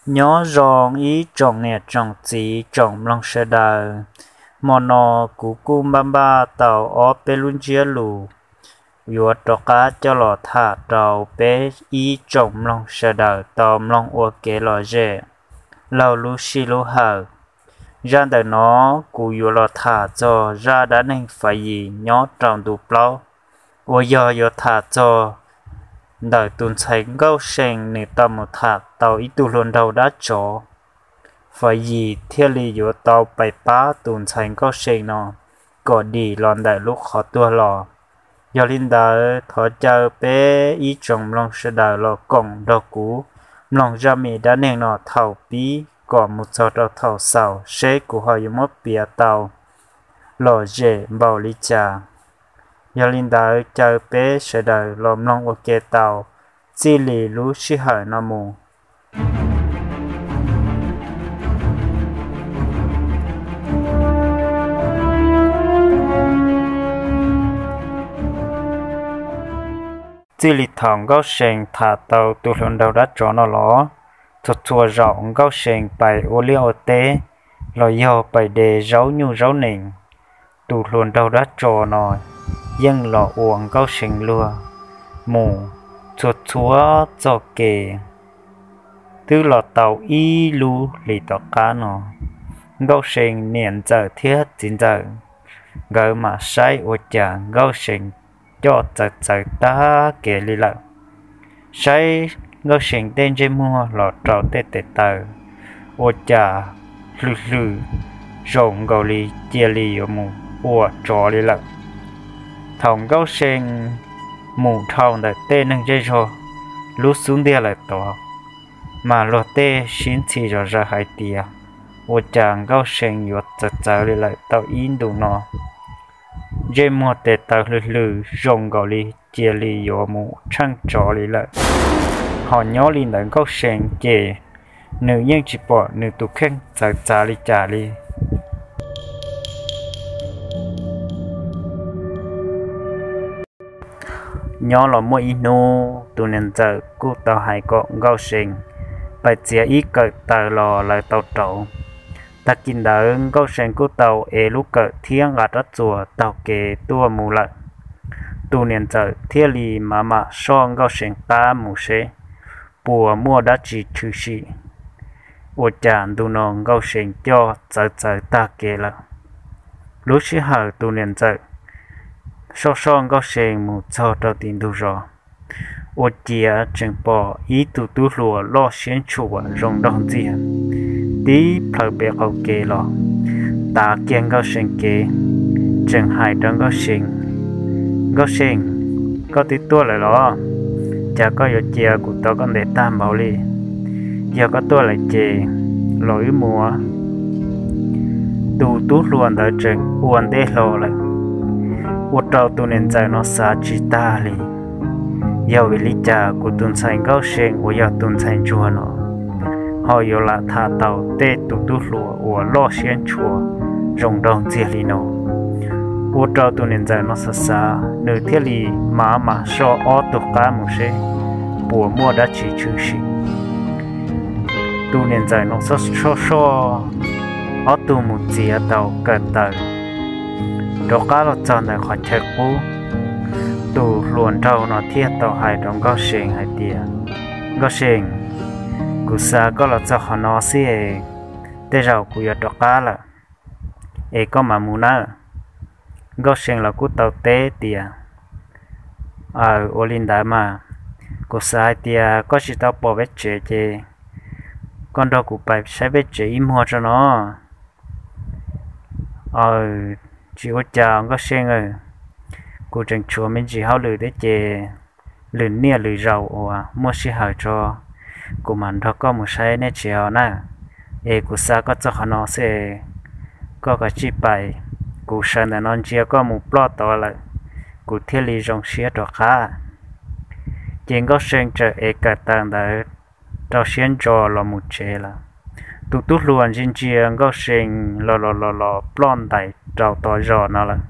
Nyob zoo ib tsoom niam tsoom txiv tsoom mloog sawv daws, hmo no kuv kuj npaj npaj tau ob peb lub ntsiab lus yuav rov qab coj los tham rau peb ib tsoom mloog sawv daws tau mloog ua kev lom zem laug lub sij lub hawm. Zaj ntawm no kuv yuav los tham txog zaj dab neeg Faiv Yis nyob rau ntu plaub, uas yog yuav tham txog ntawm tus ntxhais Nkauj See nws tau mus tham tau ib tug hluas nraug dab tsov. Faiv Yis thiaj li yuav tau pais pab tus ntxhais Nkauj See no kom dim los ntawm lub qhov tuag los. Yog li ntawd thov caw peb ib tsoom mloog sawv daws los koom nrog kuv mloog zaj me dab neeg no thaum pib kom mus txog rau thaum xaus seb kuv ho yuav muab piav tau lom zem npaum li cas. Yog li ntawd caw peb sawv daws los mloog ua ke tau txij li lub sij hawm no mus. Txij li thaum Nkauj See tham tau tus hluas nraug dab tsov no los, txhua txhua zaus Nkauj See pais ua liaj ua teb los yog pais de zaub nyuj zaub nees, tus hluas nraug dab tsov no yeej los ua Nkauj See luag mus txhua txhua txoj kev. Twb los tau ib lub hlis tom qab no, Nkauj See niam ntxawm thiab txiv ntxawm nkawd mam saib ua cas Nkauj See coj txawv txawv tag kev li lawm. Saib Nkauj See tej ntsej muag los rau tej tes taw ua cas hlwm hlwm zoo nkaus li cia li yuav mus ua tsov li lawm. Thaum Nkauj See mus dhau ntawm tej neeg zej zog lub xub ntiag lawm tod, mas luag tej sib ntxhi zom zaws hais tias ua cas Nkauj See yuav txawv txawv li lawm tau ib ntus no. Ntsej muag tes taw hlwm hlwm zoo nkaus li cia li yuav mus tsheej tsov li lawm. Ho nyob li ntawd Nkauj See ces nws yeej tsis pom nws tus kheej txawv txav li cas li. Nyob los muaj ib hnub tus niam ntxawm kuj tau hais kom Nkauj See pais txiav ib kawm taws los lawv tau rauv. Tag kis ntawd Nkauj See kuj tau ev lub kawm thiab nqa rab txuas taug kev tuaj mus lawm. Tus niam ntxawm thiaj li mam mam soj Nkauj See qab mus seb puas muaj dab tsi tshwm sim. Ua cas ntu no Nkauj See coj txawv txawv tag kev lawm. Lub sij hawm tus niam ntxawm soj soj Nkauj See mus txog rau tim ntug zos, ua ciav tseem pom ib tug tub hluas loj siab ntshua zoo nraug ntxiag tib plhaw pem qaum kev los, tav kiag Nkauj See kev, tseem hais rau Nkauj See, Nkauj See, koj twb tuaj lawm los? Cas koj yuav cia kuv tos koj ntev tag npaum li? Yog koj tuaj lawm ces los wb mus. Tus tub hluas ntawd tseem ua ntej hlo lawm, ua rau tus niam ntxawm no xav tsis tag li, yog vim li cas kuv tus ntxhais Nkauj See uas yog tus ntxhais ntsuag no ho yuav lam tham tau tej tus tub hluas uas loj siab ntshua zoo nraug ntxiag li no. Ua rau tus niam ntxawm no xav xav, nws thiaj li mam mam soj ob tug qab mus seb puas muaj dab tsi tshwm sim. Tus niam ntxawm no soj soj ob tug mus txiav tau kawm taws rov qab los txog ntawm qhov chaw qub. Tus hluas nraug no thiaj tau hais rau Nkauj See hais tias, Nkauj See, kuv xa koj los txog qhov no xwb es tej zaum kuv yuav rov qab lawm, es koj mam mus nawb. Nkauj See los kuj tau teb tias, Aw, ua li ntawd mas, kuv xav hais tias koj tsis tau pom peb tsev ces koj nrog kuv pais saib peb tsev ib muag tso no. Aw, tsis ua cas Nkauj See, kuv tseem tshuav me ntsis hauj lwm thiab ces lwm niaj lwm zaus uas muaj sij hawm tso kuv mam nrog koj mus saib nej tsev os na. Es kuv xa koj txog qhov no xwb, koj kav tsij pais, kuv sawv ntawm no ntsia koj mus ploj tod lawm, kuv thiaj li zoo siab rov qab. Ces Nkauj See txawm ev kawm taws ntawd rau siab ntso los mus tsev lawm. Tus tub hluas ntsia ntsia Nkauj See los los los los ploj ntais rau tod zos no lawm.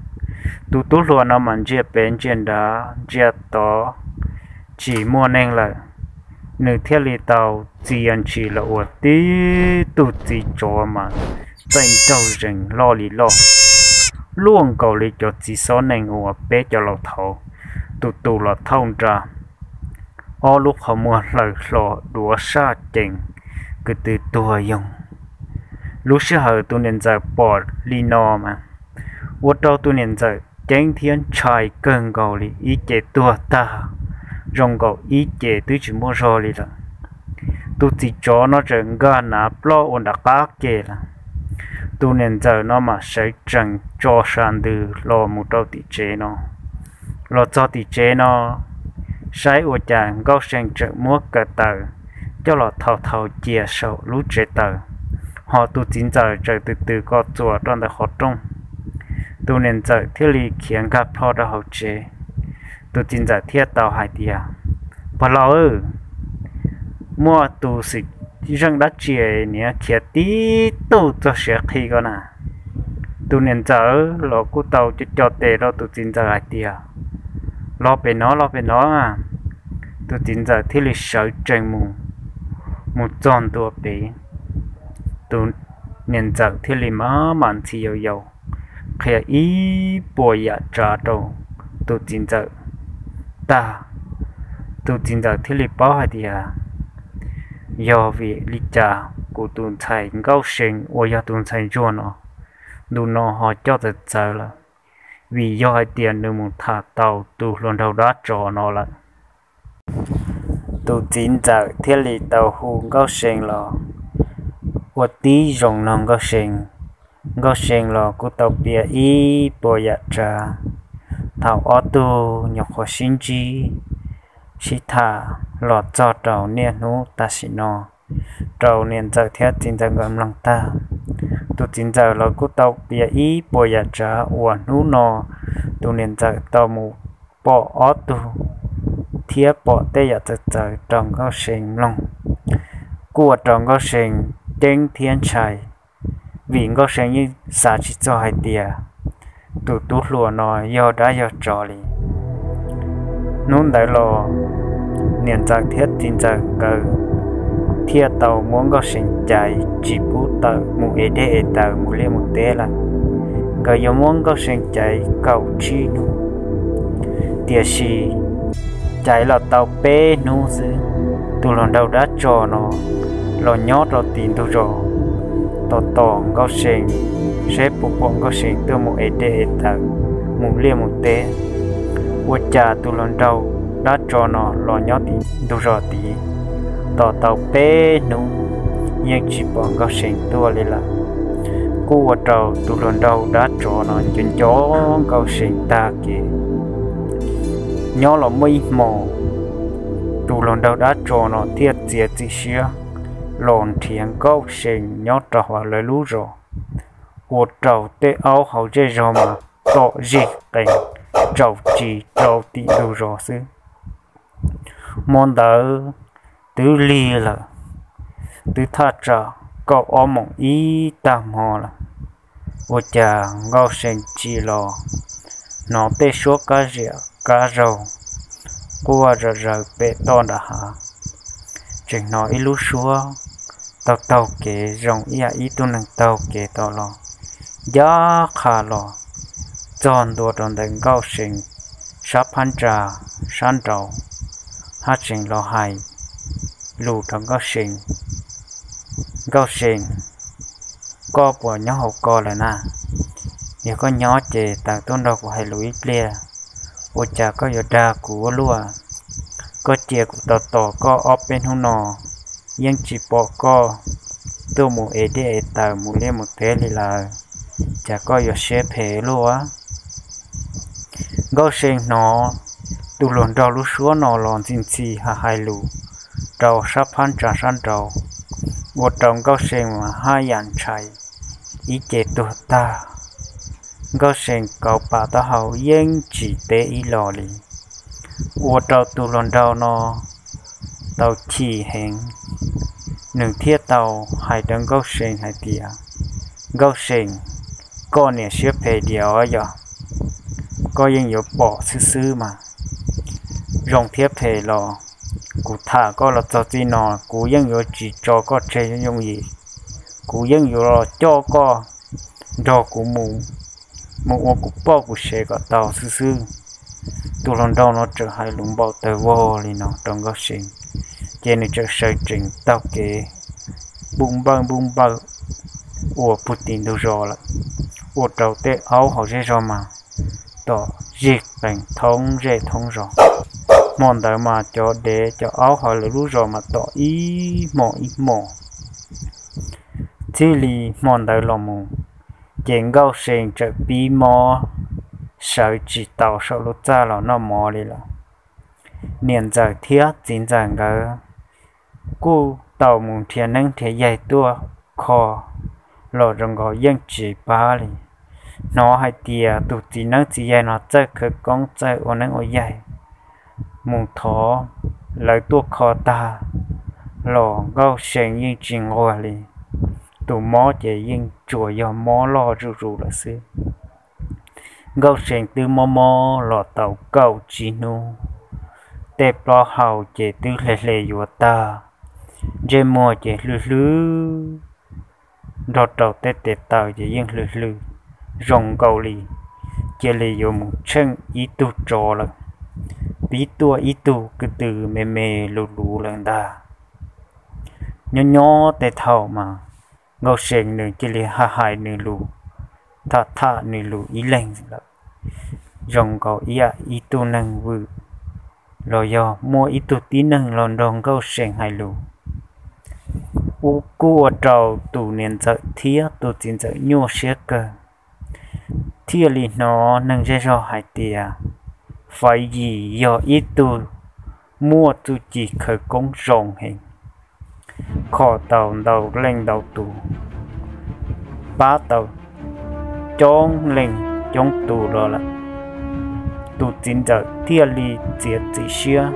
Tus tub hluas no mas ntsia pem ntsia nrad ntsia tod tsis muaj neeg lawm. Nws thiaj li tau txia ntshis los ua tib tug txiv tsov mas txaij nraug zees loj li loj, luaj nkaus li cov txiv xob nees uas peb cov laus thaud tus tus los thauj nra, ob lub qhov muag hlaws hlo duav saj cees, kwv tw tuag yoog. Lub sij hawm tus niam ntxawm pom li no mas ua rau tus niam ntxawm ceeb thiab ntshai kawg nkaus li, ib ce tuag tag zoo nkaus ib ce twb tsis muaj zog li lawm. Tus txiv tsov no tseem nkag nav ploj ua nram qab ke lawm. Tus niam ntxawm no mam sawv tsees tso sa ntws los mus rau tim tsev no. Los txog tim tsev no, saib ua cas Nkauj See tseem muab kaw taws coj los thau thau cia saum lub tsev taws, ho tus txiv ntxawm tseem tws tws ko txuas rau ntawm qhov rooj. Tus niam ntxawm thiaj li khiav nkag plho rau hauv tsev. Tus txiv ntxawm thiaj tau hais tias, Pog laus, muaj tus xwm zeej dab tsi niaj khiav tib tug txog siav qhi ko na? Tus niam ntxawm los kuj tau co co tes rau tus txiv ntxawm hais tias, Los pem no, los pem no. Tus txiv ntxawm thiaj li sawv tsees mus, mus txog ntua pem. Tus niam ntxawm thiaj li maj mam ntxhi yau yau qhia ib puas yam tsav rau tus txiv ntxawm tag. Tus txiv ntxawm thiaj li paub hais tias, Yog vim li cas kuv tus ntxhais Nkauj See uas yog tus ntxhais ntsuag no, ntu no ho coj txawv txawv lawm? Vim yog hais tias nws mus tham tau tus hluas nraug dab tsov no lawm. Tus txiv ntxawm thiaj li tau hu Nkauj See los ua tib zoo nug Nkauj See. Nkauj See los kuj tau piav ib puas yam tsav thaum ob tug nyuam qhuav sib ntsib sib tham los txog rau niaj hnub tam sim no rau niam ntxawm thiab txiv ntxawm nkawd mloog tag. Tus txiv ntxawm los kuj tau piav ib puas yam tsav uas hnub no tus niam ntxawm tau mus pom ob tug thiab pom tej yam txawv txawv rau Nkauj See mloog, kuj ua rau Nkauj See ceeb thiab ntshai, vim Nkauj See yeej xav tsis txog hais tias tus tub hluas no yog dab yog tsov li. Hnub ntawd los niam ntxawm thiab txiv ntxawm nkawd thiaj tau muab Nkauj See caiv tsis pub tawm mus ev dej ev taws mus liaj mus teb lawm. Nkawd yuav muab Nkauj See caiv kaum tsib hnub, tiam sis caiv los tau peb hnub xwb, tus hluas nraug dab tsov no los nyob rau tim ntug zos tos tos Nkauj See, saib puas pom Nkauj See tuaj mus ev dej ev taws mus liaj mus teb. Ua cas tus hluas nraug dab tsov no los nyob tim ntug zos tid tos tau peb hnub yeej tsis pom Nkauj See tuaj li lawm. Kuj ua rau tus hluas nraug dab tsov no nco nco Nkauj See tag kev. Nyob los muaj ib hmo, tus hluas nraug dab tsov no thiaj txiav txim siab los nrhiav Nkauj See nyob rau hauv lawv lub zos, ua rau tej aub hauv zej zog mas tom zeg qees tsaus tsis rau tim ntug zos xwb. Hmo ntawd twb lig lawm, twb thaj tsam kaum ob moos ib tag hmo lawm, ua cas Nkauj See tsim los hnov tej suab kab ziam kab zaug quaj zom zaws pem toj nram hav. Tseem hnov ib lub suab taug taug kev zoo ib yam ib tug neeg taug kev tau los ncaj qha los txog ntua rau ntawm Nkauj See sab phab ntsa sab nraud, haj tseem los hais lus rau Nkauj See, Nkauj See, koj puas nyob hauv ko lawm na? Yog koj nyob ces tawm tuaj nrog kuv hais lus ib pliag. Ua cas koj yuav dag kuv ua luaj? Koj cia kuv tos tos koj ob peb hnub no, yeej tsis pom koj tuaj mus ev dej ev taws mus liaj mus teb li lawm, cas koj yuav siab phem luaj? Nkauj See hnov tus hluas nraug lub suab no los ntxhi ntxhi hais hais lus rau sab phab ntsa sab nraud, ua rau Nkauj See mas haj yam ntshai ib ce tuag tag. Nkauj See kauv pam taub hau yeej tsis teb ib los li, ua rau tus hluas nraug no tau chim heev. Nws thiaj tau hais rau Nkauj See hais tias, Nkauj See, koj niam siab phem diam os yog, koj yeej yuav pom xwb xwb mas. Zoo thiab phem los kuv tham koj los txog txij no, kuv yeej yuav tsis tso koj tseg yooj yim. Kuv yeej yuav los coj koj nrog kuv mus, mus ua kuv poj kuv sev kom tau xwb xwb. Tus hluas nraug no txawm hais lus npau taws vog li no rau Nkauj See, ces nws txawm sawv tsees taug kev npuj npawj npuj npawj ua puag tim ntug zos lawm, ua rau tej aub hauv zej zog mas tom zig qees thoob zej thoob zos. Hmo ntawd mas cov dev cov aub hauv lawv lub zos mas tom ib hmo ib hmo. Txij li hmo ntawd los mus, ces Nkauj See txawm pib mob, sawv tsis tau saum lub txaj los noj mov li lawm. Niam ntxawm thiab txiv ntxawm nkawd kuj tau mus nrhiav neeb nrhiav yaig tuaj kho los zoo nkaus yeej tsis pab li. Hnov hais tias tus txiv neeb txiv yaig no txawj khawv koob txawj ua neeb ua yaig, mus thov lawv tuaj kho tag los Nkauj See yeej tsis nquag li. Tus mob ces yeej tsuas yog mob loj zuj zus lawm xwb. Nkauj See twb mob mob los tau kaum tsib hnub, tej plaub hau ces twb hle hle yuav tag, ntsej muag ces hlwj hlwb, nrog rau tej tes taw ces yeej hlwj hlwb zoo nkaus li cia li yuav mus tsheej ib tug tsov lawm, pib tuaj ib tug ko tw me me luv luv lawm ntag. Nyob nyob tej thaum mas Nkauj See nws cia li hais hais nws lus, tham tham nws lus ib leeg lawm, zoo nkaus ib yam ib tug neeg vwm los yog muaj ib tug tib neeg los nrog Nkauj See hais lus. Ua kuj ua rau tus niam ntxawm thiab tus txiv ntxawm nyuaj siab kawg, thiaj li hnov neeg zej zog hais tias Faiv Yis yog ib tug muaj txuj ci khawv koob zoo heev, kho tau ntau leej ntau tus, pab tau coob leej coob tus los lawm. Tus txiv ntxawm thiaj li txiav txim siab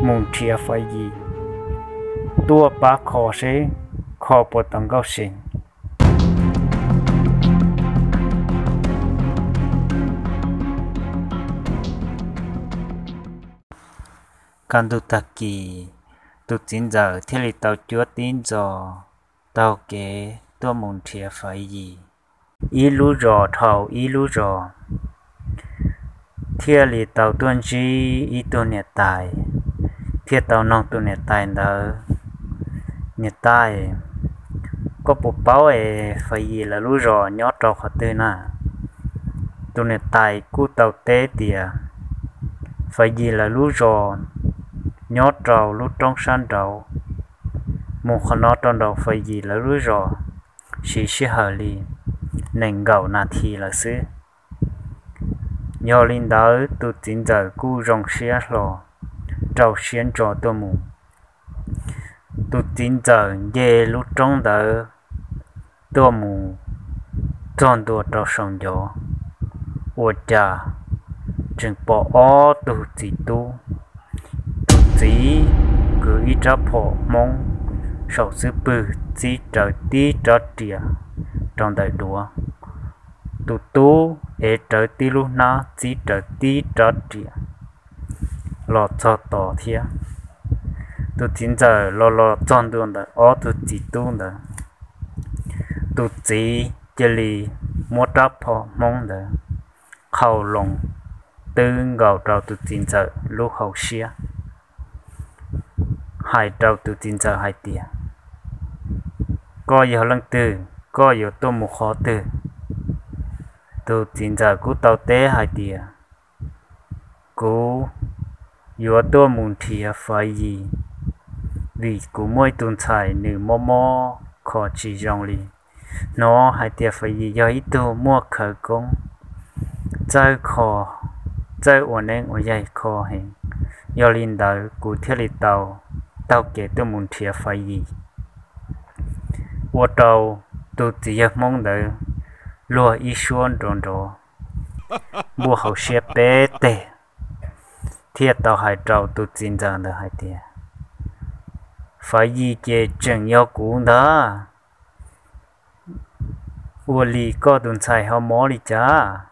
mus nrhiav Faiv Yis tuaj pab kho seb kho puas tau Nkauj See. Kaj ntug tag kis, tus txiv ntxawm thiaj li tau cuab tib ntxo taug kev tuaj mus nrhiav Faiv Yis, ib lub zos dhau ib lub zos, thiaj li tau tuaj ntsib ib tug niam tais, thiaj tau noog tus niam tais ntawd, Niam tais, koj puas paub es Faiv Yis lawv lub zos nyob rau qhov twg na? Tus niam tais kuj tau teb tias Faiv Yis lawv lub zos nyob rau lub roob sab nraud, mus qhov no rau nraum Faiv Yis lawv lub zos siv sij hawm li nees nkaum nas this lawm xwb. Yog li ntawd tus txiv ntxawm kuj zoo siab hlo, rau siab ntso tuaj mus. Tus txiv ntxawm nce lub roob ntawd tuaj mus txog ntua rau saum ncov, ua cas tseem pom ob tug txiv tub. Tus txiv kwv ib rab phom hmoob saum xub pwg txib rawv tib rab riam rau ntawm duav. Tus tub ev rawv tib lub hnab txib rawv tib rab riam los txog tod thiab. Tus txiv ntxawm los los txog ntua ntawm ob tug txiv tub ntawd, tus txiv cia li muab rab phom hmoob ntawd qhau loo twb nkaus rau tus txiv ntxawm lub hauv siab, hais rau tus txiv ntxawm hais tias, koj yog leej twg, koj yuav tuaj mus qhov twg? Tus txiv ntxawm kuj tau teb hais tias, kuv yuav tuaj mus nrhiav Faiv Yis, vim kuv muaj ib tug ntxhais nws mob mob kho tsis zoo li. Hnov hais tias Faiv Yis yog ib tug muaj khawv koob, txawj kho, txawj ua neeb ua yaig kho heev. Yog li ntawd kuv thiaj li tau taug kev tuaj mus nrhiav Faiv Yis. Ua rau tus txiv yawg hmoob ntawd luag ib suab nrov nrov, npuaj hauv siab peb teg, thiaj tau hais rau tus txiv ntxawm ntawd hais tias, Faiv Yis ces tseem yog kuv ntag, ua li koj tus ntxhais ho mob li cas?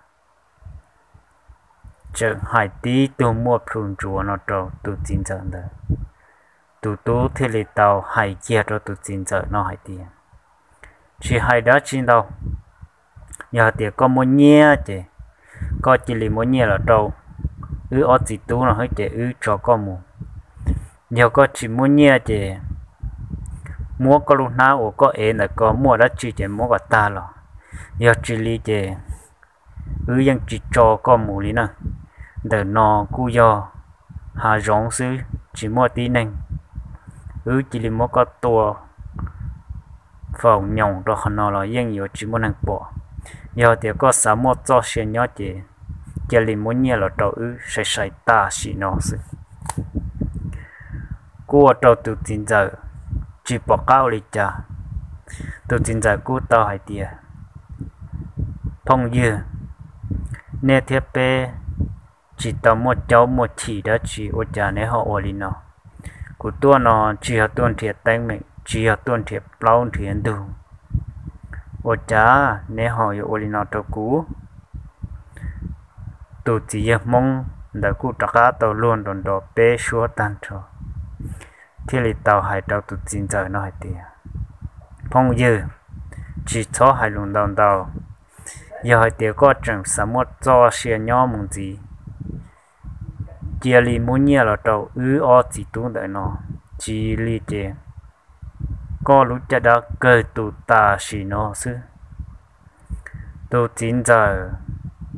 tseem hais tib tug muaj plhu ntsuav no rau tus txiv ntxawm ntawd. Tus tub thiaj li tau hais kiag rau tus txiv ntxawm no hais tias, tsis hais dab tsi ntau, yog hais tias koj muaj nyiaj ces koj cia li muab nyiaj los rau wb ob txiv tub no xwb ces wb tso koj mus. Yog koj tsis muaj nyiaj ces muab koj lub hnab uas koj ev ntawm ko muaj dab tsi ces muab kom tag los, yog tsis li ces wb yeej tsis tso koj mus li na. Ntawm no kuj yog hav zoov xwb tsis muaj tib neeg, wb cia li muab koj tua faus nyoos rau qhov no los yeej yuav tsis muaj neeg pom. Yog tias koj xav muaj txoj sia nyob ces cia li muab nyiaj los rau wb sai sai tam sim no xwb. Kuj ua rau tus txiv ntxawm tsis pom qab ua li cas. Tus txiv ntxawm kuj tau hais tias, phooj ywg, nej thiab peb tsis tau muaj caub muaj chim dab tsi ua cas neb ho ua li no? Kuv tuaj no tsis yog tuaj nrhiav teeb meem, tsis yog tuaj nrhiav plaub nrhiav ntug, ua cas neb ho yuav ua li no rau kuv? Tus txiv yawg Hmoob ntawd kuj rov qab tau luag nrov nrov peb suab tag nrho, thiaj li tau hais rau tus txiv ntxawm no hais tias, phooj ywg, tsis txhob hais lus ntau ntau. Yog hais tias koj tseem xav muaj txoj sia nyob mus ntxiv, cia li muab nyiaj los rau wb ob txiv tub ntawm no, tsis li ces koj lub caj dab kawg tu tam sim no xwb. Tus txiv ntxawm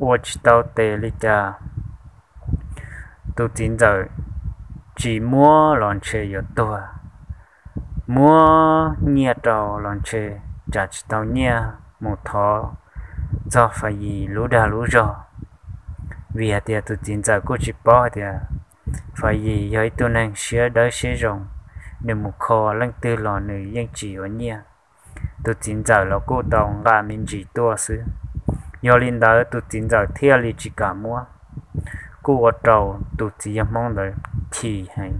ua tsis tau tes li cas, tus txiv ntxawm tsis muab los ntshe yuav tuag, muab nyiaj rau los ntshe tsam tsis tau nyiaj mus thov txog Faiv Yis lub dag lub zog. Vim hais tias tus txiv ntxawm kuj tsis paub hais tias Faiv Yis yog ib tug neeg siab dawb siab zoo, nws mus kho leej twg los nws yeej tsis yuav nyiaj. Tus txiv ntxawm los kuj tau nqa me ntsis tuaj xwb. Yog li ntawd tus txiv ntxawm thiaj li tsis kam muab, kuj ua rau tus txiv yawg Hmoob ntawd chim heev.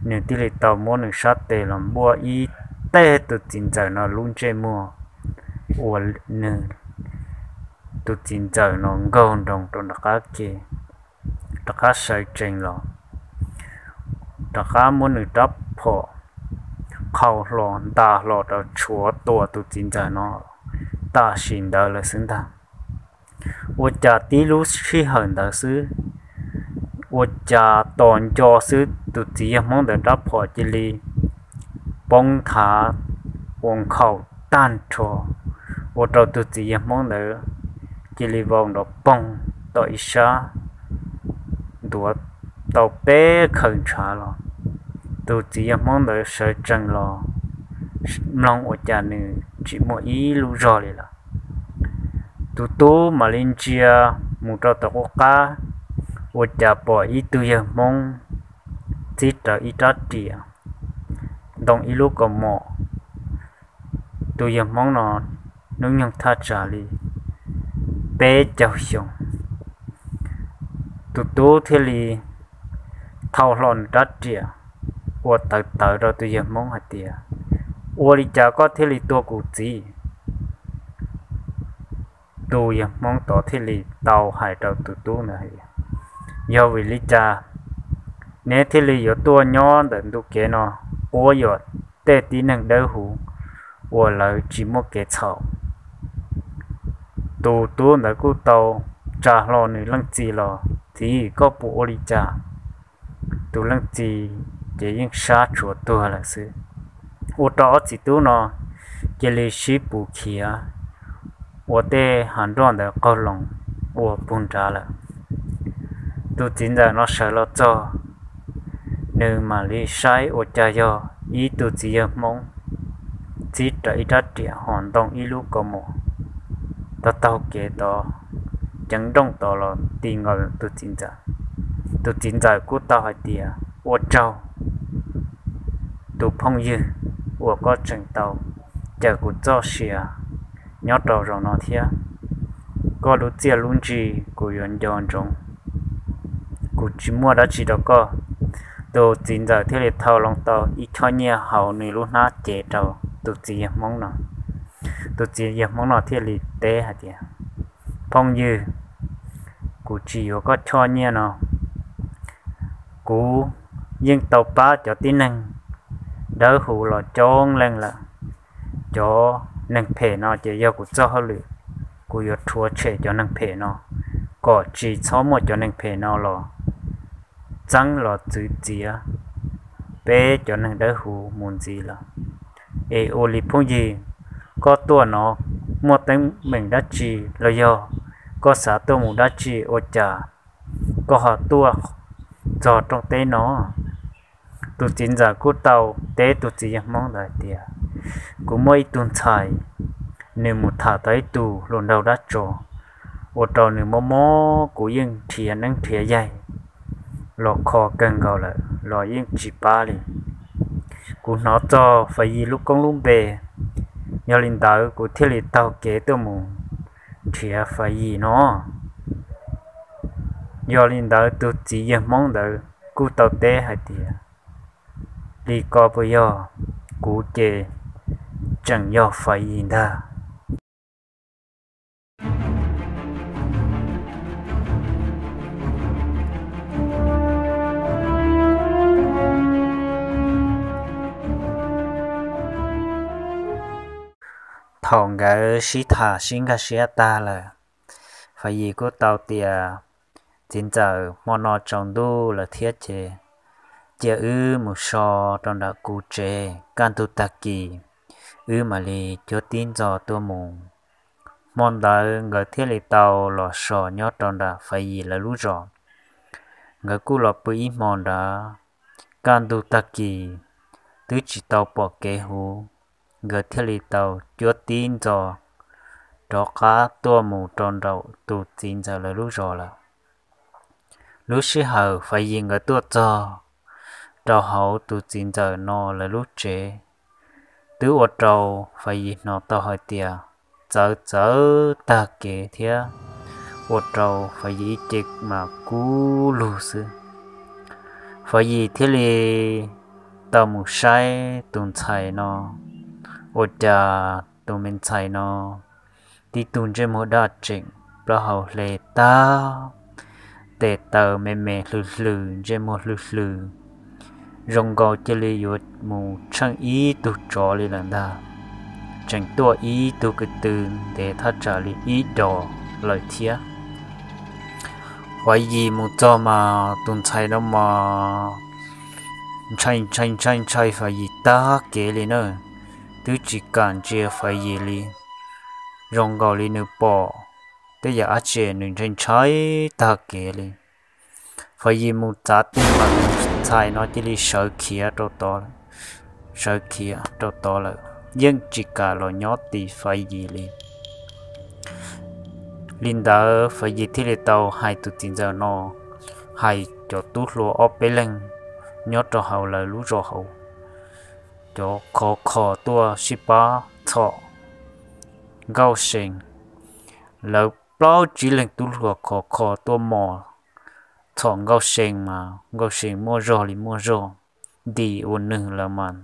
Nws thiaj li tau muab nws sab tes los npuaj ib teg tus txiv ntxawm no lub ntsej muag, ua nws tus txiv ntxawm no nkaug nroos rau nram qab ke, rov qab sawv tsees los, rov qab muab nws rab phom qhau hlo nta hlo rau tshuav tua tus txiv ntxawm no tam sim ntawd lawm xwb ntag. Ua cas tib lub sij hawm ntawd xwb, ua cas tos nco xwb tus txiv yawg Hmoob ntawd rab phom cia li poob nthav ua nkhaus tag nrho, ua rau tus txiv yawg Hmoob ntawd cia li vau nrov poog tom ib sab, ntuav tau peb khaws ntshav los. Tus txiv yawg Hmoob ntawd sawv tsees los, mloog ua cas nws tsis muaj ib lub zog li lawm. Tus tub mam li ntsia mus rau tom qub qab, ua cas pom ib tug yawg Hmoob txib rawv ib rab riam, ntoo ib lub kaus mom. Tus yawg Hmoob no hnub nyoog thaj tsam li peb caug xyoo. Tus tub thiaj li thau hlo nws rab riam, ua tawv tawv rau tus yawg Hmoob hais tias, ua li cas koj thiaj li tua kuv txiv? Tus yawg Hmoob tod thiaj li tau hais rau tus tub ntawd hais tias, yog vim li cas neb thiaj li yuav tuaj nyob ntawm ntu kev no quab yuam tej tib neeg dawb huv uas lawv tsis muaj kev txhaum? Tus tub ntawd kuj tau tsa hlo nws leej txiv los, txiv, koj puas ua li cas? Tus leej txiv ces yeej sab tshuav tuag lawm xwb. Ua rau ob txiv tub no cia li sib pus khiav ua tej hav nroj ntawd qaug loo ua puag nrad lawm. Tus txiv ntxawm no sawv los txog, nws mam li saib ua cas yog ib tug txiv yawg Hmoob txib rawv ib rab riam ho ntoo ib lub kaus mom taug taug kev tod, ceev nrooj tod los ti nkaus tus txiv ntxawm. Tus txiv ntxawm kuj tau hais tias, ua tsaug tus phooj ywg uas koj tseem tau cawm kuv txoj sia nyob rau zaum no thiab. Koj lub txiaj lub ntsig kuv yuav nco ntsoov, kuv tsis muaj dab tsi rau koj. Tus txiv ntxawm thiaj li thau loo tau ib choj nyiaj hauv nws lub hnab cev rau tus txiv yawg Hmoob no. Tus txiv yawg Hmoob no thiaj li teb hais tias, phooj ywg, Kuv tsis yuav koj choj nyiaj no. Kuv yeej tau pab cov tib neeg dawb huv los coob leej lawm. Cov neeg phem no ces yog kuv txoj hauj lwm. Kuv yuav rhuav tshem cov neeg phem no kom tsis txhob muaj cov neeg phem no los txeeb los txwv txiav peb cov neeg dawb huv mus ntxiv lawm. Es ua li phooj ywg, koj tuaj no muaj teeb meem dab tsi los yog koj xav tuaj mus dab tsi ua cas koj ho tuaj txog rooj teb no? Tus txiv ntxawm kuj tau teb tus txiv yawg Hmoob ntawd hais tias, kuv muaj ib tug ntxhais, nws mus tham tau ib tug hluas nraug dab tso, ua rau nws mob mob, kuv yeej nrhiav neeb nrhiav yaig los kho kawg nkaus lawm los yeej tsis pab li. Kuv hnov txog Faiv Yis lub koob lub npe, yog li ntawd kuv thiaj li taug kev tuaj mus nrhiav Faiv Yis no. Yog li ntawd tus txiv yawg Hmoob ntawd kuj tau teb hais tias, li ko puas yog? Kuv ces tseem yog Faiv Yis ntag. Thaum nkawd sib tham sib nkag siab tag lawm, Faiv Yis kuj tau tias, txiv ntxawm, hmo no tsaus ntuj lawm thiab ces cia wb mus so rau nram kuv tsev, kaj ntug tag kis wb mam li cuab tib ntxo tuaj mus. Hmo ntawd nkawd thiaj li tau los so nyob rau nram Faiv Yis lawv lub zos. Nkawd kuj los pw ib hmo nrad, kaj ntug tag kis twb tsis tau pom kev huv, nkawd thiaj li tau cuab tib ntxo rov qab tuaj mus rau nraum tus txiv ntxawm lawv lub zos lawm. Lub sij hawm Faiv Yis nkawd tuaj txog rau hauv tus txiv ntxawm no lawv lub tsev, twb ua rau Faiv Yis hnov tau hais tias txawv txawv tag kev thiab ua rau Faiv Yis ib ce mas kub lug xwb. Faiv Yis thiaj li tau mus saib tus ntxhais no, ua cas tus me ntxhais no tib tug ntsej muag daj tseem, plaub hau hle tag, tes taw me me hlwm hlwm, ntsej muag hlwm hlwm, zoo nkaus cia li yuav mus tsheej ib tug tsov li lawm ntag. Tseem tuaj ib tug ko tw ntev thaj tsam li ib dos lawm thiab. Faiv Yis mus txog mas tus ntxhais no mas ntshai ntshai ntshai ntshai Faiv Yis tag kev li na, twb tsis kam ntsia Faiv Yis li. Zoo nkaus li nws pom tej yam dab tsi nws ntshai ntshai tag kev li. Faiv Yis mus txav ti mas tus ntxhais no cia li sawv khiav rau tod, sawv khiav rau tod lawm, yeej tsis kam los nyob tim Faiv Yis li. Li ntawd Faiv Yis thiaj li tau hais tus txiv ntxawm no, hais cov tub hluas ob peb leeg nyob rau hauv lawv lub zos hauv, cov khov kho tuaj sib pab txhom Nkauj See. Lawv plaub tsib leeg tub hluas khov kho tuaj mos txhom Nkauj See mas Nkauj See muaj zog li muaj zog, nti ua nws lawm mas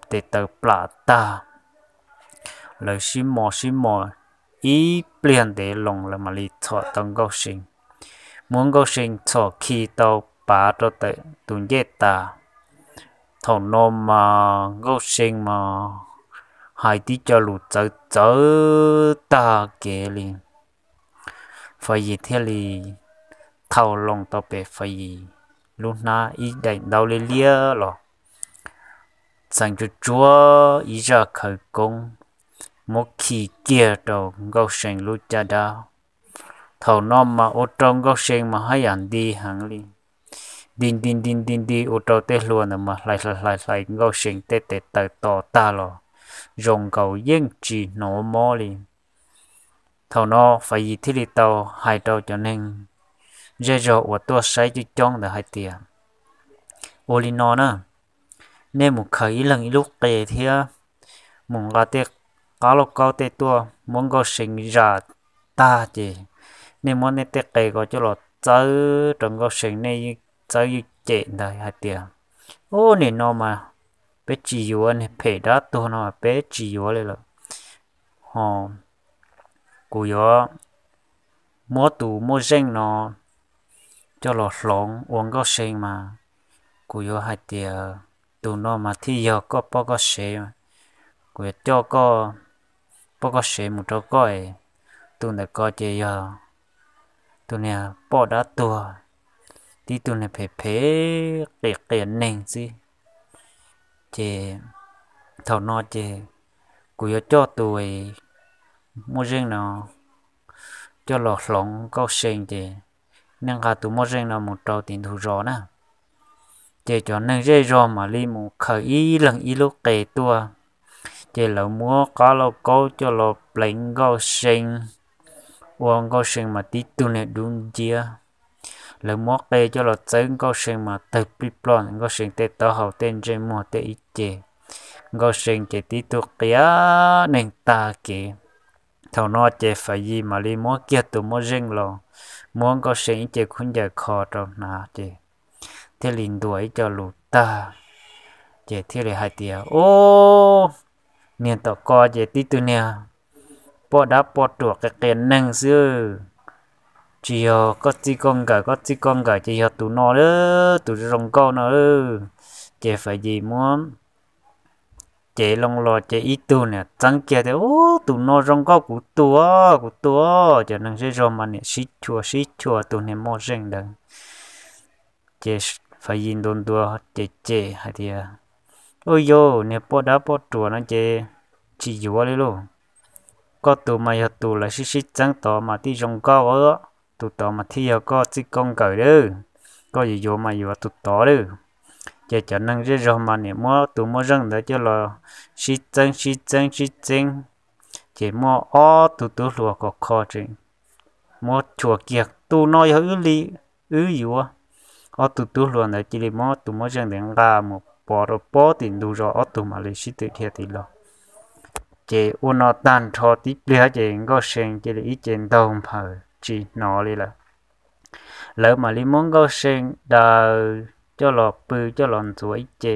tes taw plam tag. Lawv sib mos sib mos ib pliag ntev loo lawv mam li txhom tau Nkauj See. Muab Nkauj See txhom khi tau pav rau ntawm tus ncej tas. Thaum no mas Nkauj See mas hais tib co lus txawv txawv tag kev li. Faiv Yis thiaj li thau loo tau pem Faiv Yis lub hnab ib daim ntaub liab liab los, txeev tsuag tsuag ib zaj khawv koob muab khi kiag rau Nkauj See lub caj dab. Thaum no mas ua rau Nkauj See mas haj yam nti heev li, nti nti nti nti nti ua rau tej hlua ntawd mas hlais hlais hlais hlais Nkauj See tej tes taw to tag los zoo nkaus yeej tsis hnov mob li. Thaum no Faiv Yis thiaj li tau hais rau cov neeg zej zog uas tuaj saib coob coob ntawd hais tias, ua li no na, nej mus khaws ib leeg ib lub qe thiab mus nqa tej qab lauj kaub tej tuaj muab Nkauj See zam tag ces nej muab nej tej qe ko coj los txawb rau Nkauj See, nej txawb ywj cem ntawd hais tias, ub, nim no mas peb tsis yuav niag phem dab tuag no, peb tsis yuav li lawm. Ho kuv yuav muab tus Muaj Zeej no coj los hloov ua Nkauj See mas kuv yuav hais tias tus no mas thiaj yog koj poj koj sev. Kuv yuav coj koj poj koj sev mus rau koj es tus ntawm ko ces yog tus niag poj dab tuag, tib tug niag phem phem qias qias neeg xwb. Ces thaum no ces kuv yuav coj tus Muaj Zeej no coj los hloov Nkauj See ces nej nqa tus Muaj Zeej no mus rau tim ntug zos na. Ces cov neeg zej zog mam li mus khaws ib leeg ib lub qe tuaj, ces lawv muab qab lauj kaub coj los pleev Nkauj See, ua Nkauj See mas tib tug niag dub nciab. Lawv muab qe coj los txawb Nkauj See mas tawg plij ploj Nkauj See tej taub hau tej ntsej muag tej ib ce. Nkauj See ces tib tug qias neeg tag kev. Thaum no ces Faiv Yis mam li muab kiag tus Muaj Zeej los, muab Nkauj See ib ce khaub ncaws kho rau hnav ces thiaj li ntuas ib co lus tag, ces thiaj li hais tias, Ub, niag tom ko ces tib tug niag poj dab poj ruam qias qias neeg xwb, tsis yog koj txij koj nkawm, koj txij koj nkawm ces yog tus no, tus zoo nkauj no. Ces Faiv Yis muab cev loo los ces ib tug niam txeeb kiag tias, Ub, tus no zoo nkauj, kuv tua, kuv tua. Cov neeg zej zog mas niam sib chua sib chua tus niag Muaj Zeej ntawd. Ces Faiv Yis ntuas ntuas cem cem hais tias, Ub, yog niag poj dab poj ruam no ces tsis yuav li lauj. Koj tus mas yog tus lawv sib sib txeeb tod mas thiaj zoo nkauj, tus tod mas thiaj yog koj txij koj nkawm lawm. Koj yuav yuav mas yuav tus tod lawm. Ces cov neeg zej zog mas niam muab tus Muaj Zeej ntawd coj los sib txeeb sib txeeb sib txeeb, ces muaj ob tug tub hluas khov kho tseem muab chua kiag, Tus no yog wb li, wb yuav. Ob tug tub hluas ntawd cia li muab tus Muaj Zeej ntawd nqa mus pov rau pob tim ntug zos, ob tug mam li sib tw dhia tim los. Ces ua no tag nrho tib pliag ces Nkauj See cia li ib ce ntaug nphaws tsis hnov li lawm. Lawv mam li muab Nkauj See daws coj los pw coj los ntxuav ib ce,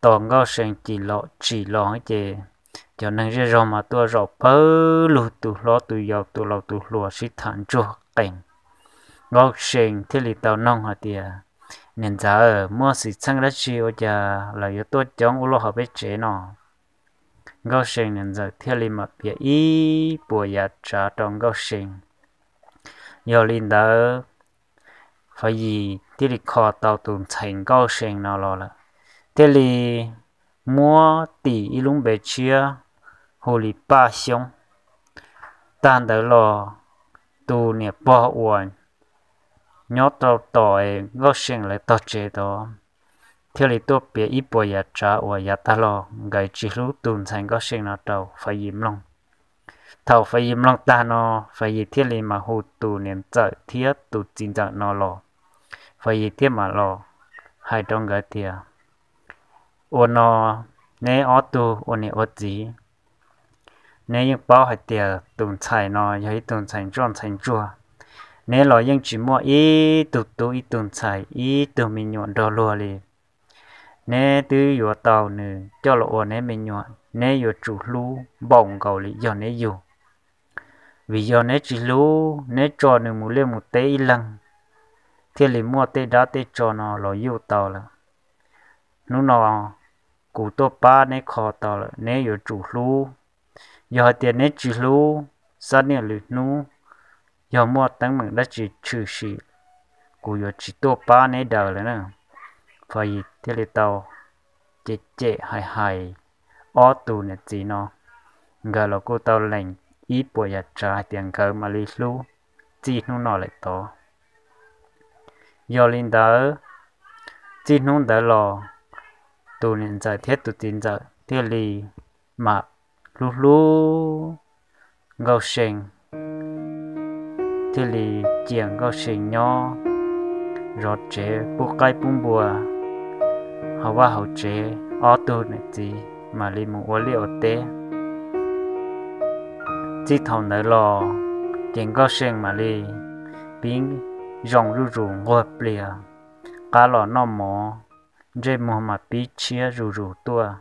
tos Nkauj See tsim los tsim los ces cov neeg zej zog mas tuaj zaum pawg lug, tus hlob tus yau tus laus tus hluas sib tham ntsuag qees. Nkauj See thiaj li tau noog hais tias, Niam ntxawm, muaj xwm txheej dab tsi ua cas lawv yuav tuaj coob ua luaj hauv peb tsev no? Nkauj See niam ntxawm thiaj li mam piav ib puas yav tsav rau Nkauj See. Yog li ntawd, Faiv Yis thiaj li kho tau tus ntxhais Nkauj See no los lawm, thiaj li muab tis ib lub npe tshiab hu li Paj Xyoob. Tag ntawd los tus niam pog uas nyob rau tom Nkauj See lawv tog tsev tod thiaj li tuaj piav ib puas yav tsav uas yav tag los nkawd tsis hlub tus ntxhais Nkauj See no rau Faiv Yis mloog. Thaum Faiv Yis mloog tag no, Faiv Yis thiaj li mam hu tus niam ntxawm thiab tus txiv ntxawm no los. Faiv Yis thiaj mam los hais rau nkawd tias, Ua no, neb ob tug ua niam ua txiv, neb yeej paub hais tias tus ntxhais no yog ib tug ntxhais ntsoj ntxhais ntsuag. Neb los yeej tsis muaj ib tug tub ib tug ntxhais ib tug me nyuam nrog luag li. Neb twb yuav tau nws coj los ua neb me nyuam, neb yuav tsum hlub npaum nkaus li yog neb yug. Vim yog neb tsis hlub, neb tso nws mus liaj mus teb ib leeg, thiaj li muaj tej dab tej tsov no los yuj tau lawm. Hnub no kuv tuaj pab neb kho tau lawm, neb yuav tsum hlub. Yog hais tias neb tsis hlub, xab niaj lwm hnub yog muaj teeb meem dab tsi tshwm sim, kuv yuav tsis tuaj pab neb daws lawm na. Faiv Yis thiaj li tau cem cem hais hais ob tug niam txiv no, nkawd los kuj tau lees ib puas yav tsav hais tias nkawd mam li hlub txij hnub no lawm tod. Yog li ntawd, txij hnub ntawd los tus niam ntxawm thiab tus txiv ntxawm thiaj li mam hlub hlub Nkauj See, thiaj li cia Nkauj See nyob zov tsev pub qaib pub npua hauv vaj hauv tsev, ob tug niam txiv mam li mus ua liaj ua teb. Txij thaum ntawd los ces Nkauj See mam li pib zoo zuj zus nquag plias, qab los noj mov, ntsej muag mas pib tshiab zuj zus tuaj.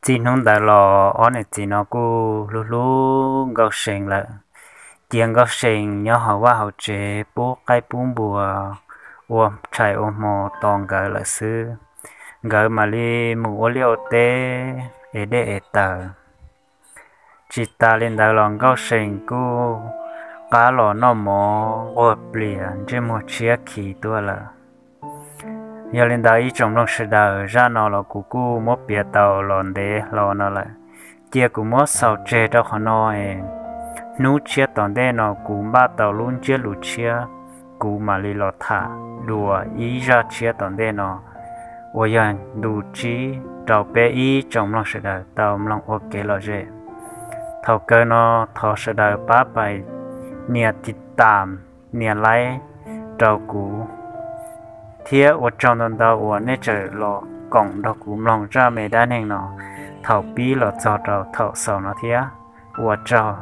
Txij hnub ntawd los ob niam txiv no kuj hlub hlub Nkauj See lawm. Cia Nkauj See nyob hauv vaj hauv tsev pub qaib pub npua, ua tshais ua hmo tos nkawd lawm xwb. Nkawd mam li mus ua liaj ua teb, ev dej ev taws. Tsis tas li ntawd los Nkauj See kuj qab los noj mov nquag plias, ntsej muag tshiab khiv tuaj lawm. Yog li ntawd ib tsoom mloog sawv daws, zaj no los kuv kuj muab piav tau los ntev hlo no lawm. Cia kuv muab xaus tseg rau qhov no es hnub tshiab tom ntej no kuv npaj tau lub ntsiab lus tshiab, kuv mam li los tham dua ib zaj tshiab tom ntej no uas yog ntu tsib rau peb ib tsoom mloog sawv daws tau mloog ua kev lom zem. Thaum kawg no thov sawv daws pab pais nias tiv tam, nias like rau kuv, thiab ua tsaug ntau ntau uas nej tseem los koom nrog kuv mloog zaj me dab neeg no thaum pib los txog rau thaum xaus no thiab. Ua tsaug.